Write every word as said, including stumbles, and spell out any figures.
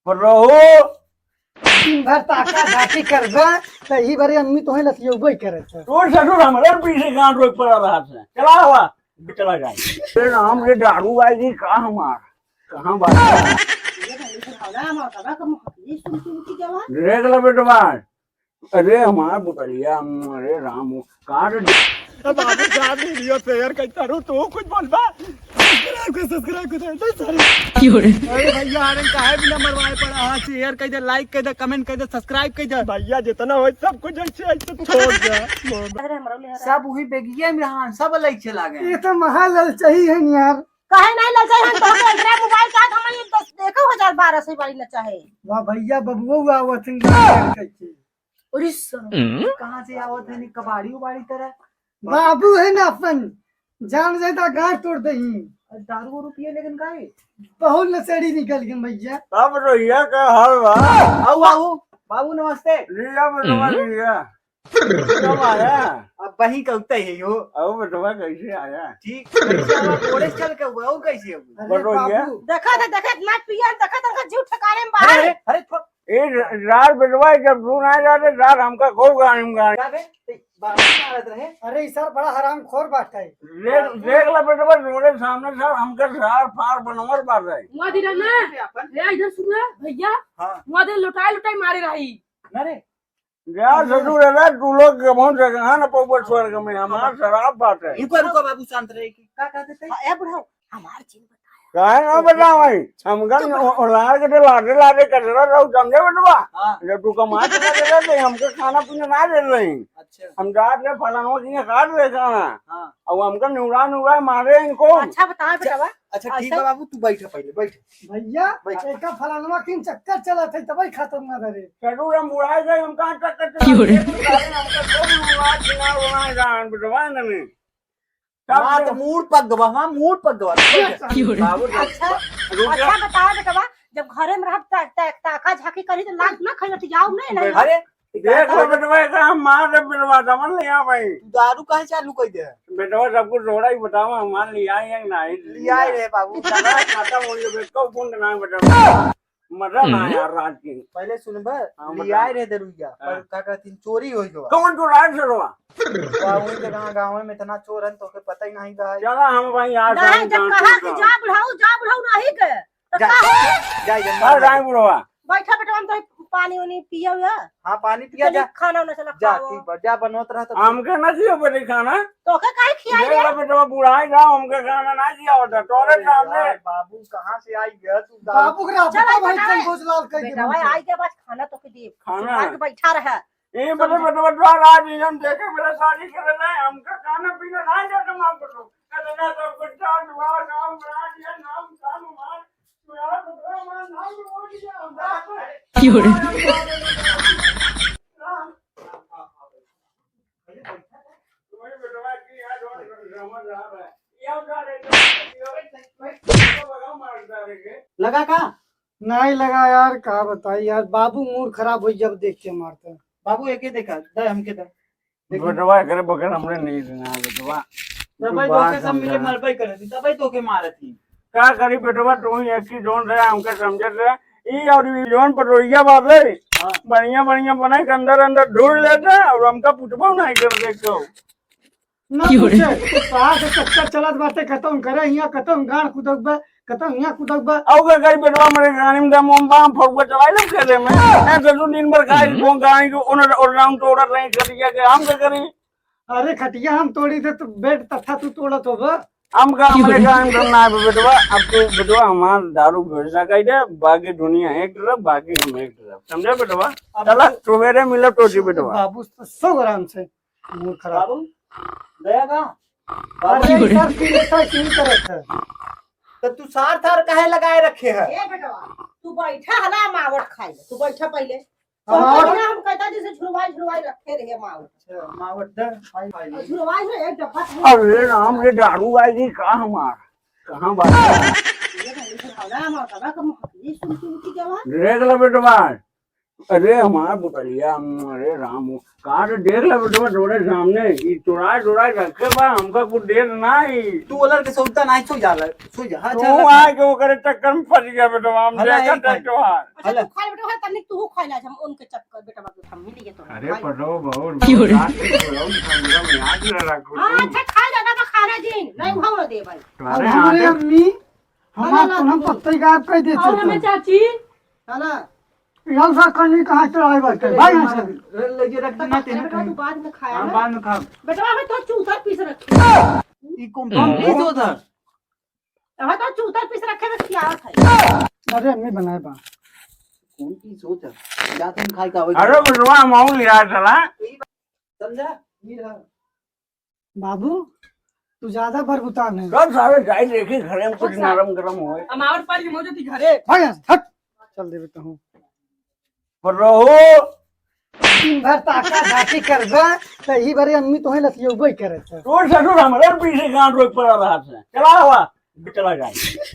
पर रहो। दिन भर ताका झाकी करबा, त ई बारे अम्मी तोहे लसियौबे करत है। तोर ससुर हमरा पीछे गांड रोक पड़ा रहा है। चला हवा, चला जाए। अरे राम रे, दारू आई जी का हमार? कहाँ बात है? ये भाई, ये सुन, सुन, सुन, सुन, जवान। देख ले बेटवा, अरे हमार बुटलिया, अरे राम, का रे? अब बाबू जान वीडियो शेयर करता रहू, तू कुछ बोलबा? सब्सक्राइब कर, सब्सक्राइब कर दे, दे सारे। क्यों रे? अरे भैया, अरे काहे बिना मरवाए पड़ा? हाँ, शेयर कर दे, लाइक कर दे, कमेंट कर दे, सब्सक्राइब कर दे। भैया, जितना हो सब कुछ ऐसे, ऐसे छोड़ दे। अरे हमरा ले आ रहा है। सब वही बेगिया में रहा, सब अलग चला गए। ये तो महा ललचही है यार। काहे नहीं ललचाई हम? तो के एकरा मोबाइल का हम ये दस देखो हजार बारह से वाली लचा है। वाह भैया, बबुआ आवत हैं। उड़ीसा। कहाँ से आवत है नी कबाड़ी उबाड़ी तरह? बाबू है ना अपन, जान जाए तो गांड तोड़ दही। दारू वारू पिए लेकिन काहे? बहुत नशेड़ी निकल गए भैया। अब रोहिया का हाल बा। आओ, आओ, बाबू नमस्ते। लिया बेटवा, लिया। कब आया? अब वहीं का उत्तर है यो। आओ बेटवा, कैसे आया? ठीक, कैसे आया? घोड़े से चल के हुआ, वो कैसे हुआ? अरे बटोहिया? बाबू। देखा था, देखा ना पिया, देखा था, जीव ठिकाने में अरे, बाहर। अरे, अरे, छोड़। ए, यार बेटवा, जब तू ना जाते, यार हमका खूब गाड़ी में गाड़ी। का बे? ते बाबू मारत रहे? अरे, ई सर बड़ा हरामखोर बाटे। देख, देख ले बेटवा, तोरे सामने सर हमका सार फार बनवर बाटे। मुआ दी ना। ए, इधर सुन रे, भैया। हाँ। मुआ दे, लुटाई लुटाई मारे रही। ना रे, जा ससुर, अरे तू लोग के बहुत जगह ना पउबा स्वर्ग में, हमार शराब बाटे। रुको, रुको बाबू, शांत रहे। का कहते थे? हाँ, ए बुढ़ऊ, हमार चीज बताया। काहे ना बताओ भाई? हमका न-, ओ-, ओलार के लाडे लाडे कचरा रहू, समझे बेटवा? हाँ। जब तू कमा के दे रहे थे, हमके खाना पीना ना दे रहे। अच्छा। हम जात रहे फलानवा के यहाँ खात रहे खाना। हाँ। अब हमका निउरा निउरा मारे इनको। अच्छा बताओ बेटवा। अच्छा, ठीक ऐसा है बाबू, तू बैठ पहले, बैठ। भैया, बैठ। एका फलानवा किन चक्कर चलत है, तबई खत्म ना करे। जरूर हम बुढ़ाए गए, हम कहाँ चक्कर चला? क्यों रे? हमका सब बुढ़वा छिना बुढ़वा जान, बुढ़वा नने। सब मार तो लोग मूड़ पक गवा, हाँ, मूड़ पक गवा। क्यों रे? बाबू, अच्छा, रुक जा। अच्छा बताओ बेटवा, जब घरे में रहब, ता-, ता-, ताका झाकी करी तो लात ना खाई, तो जाओ नहीं, नहीं। अरे, देख लो बेटवा, एकरा हम मार दे बेटवा, समझ ले यहाँ भाई। तू दारू काहे चालू कर दे? बेटवा, सब कुछ थोड़ा ही बतावा, हमार लिया है या नहीं? लिया है रे बाबू। खत्म हो गया, बेटवा, कौन ना बेटवा। मजा ना हम्म। यार, रात की। पहले सुनबे, हाँ, लिया बता। है रे दरुइया, हाँ। पर का कहती, चोरी हो गवा। कौन चोर है सरवा? वही जगह गाँव में इतना चोर है, तोके पता ही नहीं बा। चला, हम भाई यहाँ से नहीं, हम जब कहाँ कि चोर जा बुढ़ाऊ, जा बुढ़ाऊ नहीं के। तो जा, का हो? जा, जा, हाँ, मार। राय बुढ़वा। बैठा बेटवा, हम तो पानी उनी पिया हुआ। हाँ, पानी पिया चली, जा। खाना उना चला जा, खाओ। ठीक बा, जा बनवत रह तो। हमके ना दियो बेटी खाना। तोके काहे खियाई देख रे? ला बेटवा, बुढ़ाई ना, हमके खाना ना दिया होता। तोरे अरे सामने। यार, बाबू कहाँ से आई गया तू? बाबू के रात चला, भाई चला। चल भोज लाल कह दे बेटवा, हमसे। आई के बाद खाना तोके देब। खाना? चुपा के बैठा रह। ए, बड़े, बड़े, बड़े, रात दिन हम देखे मेरा शादी करे ना, हमका खाना पीना ना दे तुम हमको तो। अरे ना, सब कुछ जान, तुम्हारा काम बना दिया, नाम, काम हमार, तुम्हारा तो बड़ा मान, नाम भी बोल दिया, हम बात है। क्यों रे? तुम्हारे बेटवा की यार, जो रमन रहा है, ये हम जा रहे हैं, लगा का? नहीं लगा यार, का बताई यार, बाबू मूड खराब हो जब देख के मारता। बाबू एके देखा, दे हमके दे। देखो। बेटवा एकरे बगैर हमरे नींद ना आवे, बेटवा। तबे तू बात तोके सब मिले समझा। मरबे करे थी, तबे तोके मारत ही। का करी बेटवा, तू ही एक ही जोन रहे, हमके समझत रहे। ई और ई जोन पटोरिया बाबे, हाँ। बढ़िया बढ़िया बनाई के अंदर अंदर ढूंढ लेते और हमका पूछबो नहीं कर देखो। ना क्यों रे? पूछे, तो कहाँ से चक्कर चलत बाटे, कतौ करे हियाँ, कतौ गाड़ कुदक बा, कतौ हियाँ कुदक बा। औ का करी बेटवा, मरे गाड़ी में दम ओम बा, हम फगुआ चलाई ले खेले में। ऐसे तू दिन भर खाई, हम्म। वो गाड़ी को उन्हें और राउंड तोड़त रही, खटिया के, हम का करी? अरे खटिया हम तोड़ी थे, तो बेड तथा तू तोड़त हो बा। हम का, हमरे गाड़ी में दम ना आवे बेटवा, अब तू बेटवा हमार दारू व्यवस्था कर दे, बाकी दुनिया एक तरफ, बाकी हम एक तरफ, समझे बेटवा? अब चला, तू सुबेरे मिलब तो जी बेटवा। बाबू तो सो आराम से। मूड खराब। बाबू, गया का? बाबू, अरे, सर, फिर ऐसा क्यों करत है? तो तू सार थार काहे लगाए रखे है? ए बेटवा, तू बैठा हला मावट खाई, तू बैठा पहले। हाँ। तो ना हम कहता जैसे झुरवाई झुरवाई रखे रहे मावट। अच्छा, मावट दे, खाई, खाई। और झुरवाई में एक डब्बा था। अरे राम रे, दारू आई गई का हमार? कहाँ बात है? ये भाई, झुरवाई ना हमार, कब हम ये सुन के उठी जवान? देख लो बेटवा, अरे हमार बुटलिया, अरे राम, का रे, देख ले बेटवा, तोरे सामने ई चोराइ चोराइ रखे बा, हमका कुछ देर नाही। तू ओलर के सौदा नाही, सो जा, सो जा, हाँ, तू चल, चल। आके ओकरे चक्कर में फंस गया बेटवा, हम अरे, देखा एक था मिनट। तोहार। अच्छा, अरे। तू खा ले बेटवा, तनिक तू खा ले, हम उनके चक्कर बेटवा के हम मिल गए तो अरे खाई। पढ़ो बहुत, की हो रे? बहुत रात के बोलो, ठंडा में याद न रखो हाँ, तुम। अच्छा, खा ले ना तो खाना जी, नहीं भाव दे भाई। तुम्हारे अब हमारे आगे अम्मी, हमार अरे ना तो हम तू। पत्ते गायब कर देते और हमें थे। चाची? चला। यार सा करनी कहाँ चढ़ाई बैठे? भाई यहाँ से। ले, ले, ये रख देना, तेने बेटवा, खाई। तू बाद में खाया हाँ, ना। बाद में खा। बेटवा, हमें तो चूतर पीस रखी। ई कौन, कौन पीस होता? हमें तो चूतर पीस रखे, बस खियावत है। अरे, अम्मी बनाए बा। कौन पीस होता? जा तुम खाई का, अरे, बेटवा, हम आऊँ लिया चला। समझा? ये रहा। बाबू, तू ज्यादा बरबुतान है। कब सारे जाए देखी घरे में कुछ नरम गरम होए। हम आवर पारी मौजूद थी घरे। भाग यहाँ से, हट। चल देबे तो हूँ। पर रहो। दिन भर ताका झाकी करबे, त ही बारे अम्मी तोहे लतियौबे करे थे। तोर ससुर हमरे पीछे गांड रोक पड़ा रहा थे। चला हुआ, चला जाए।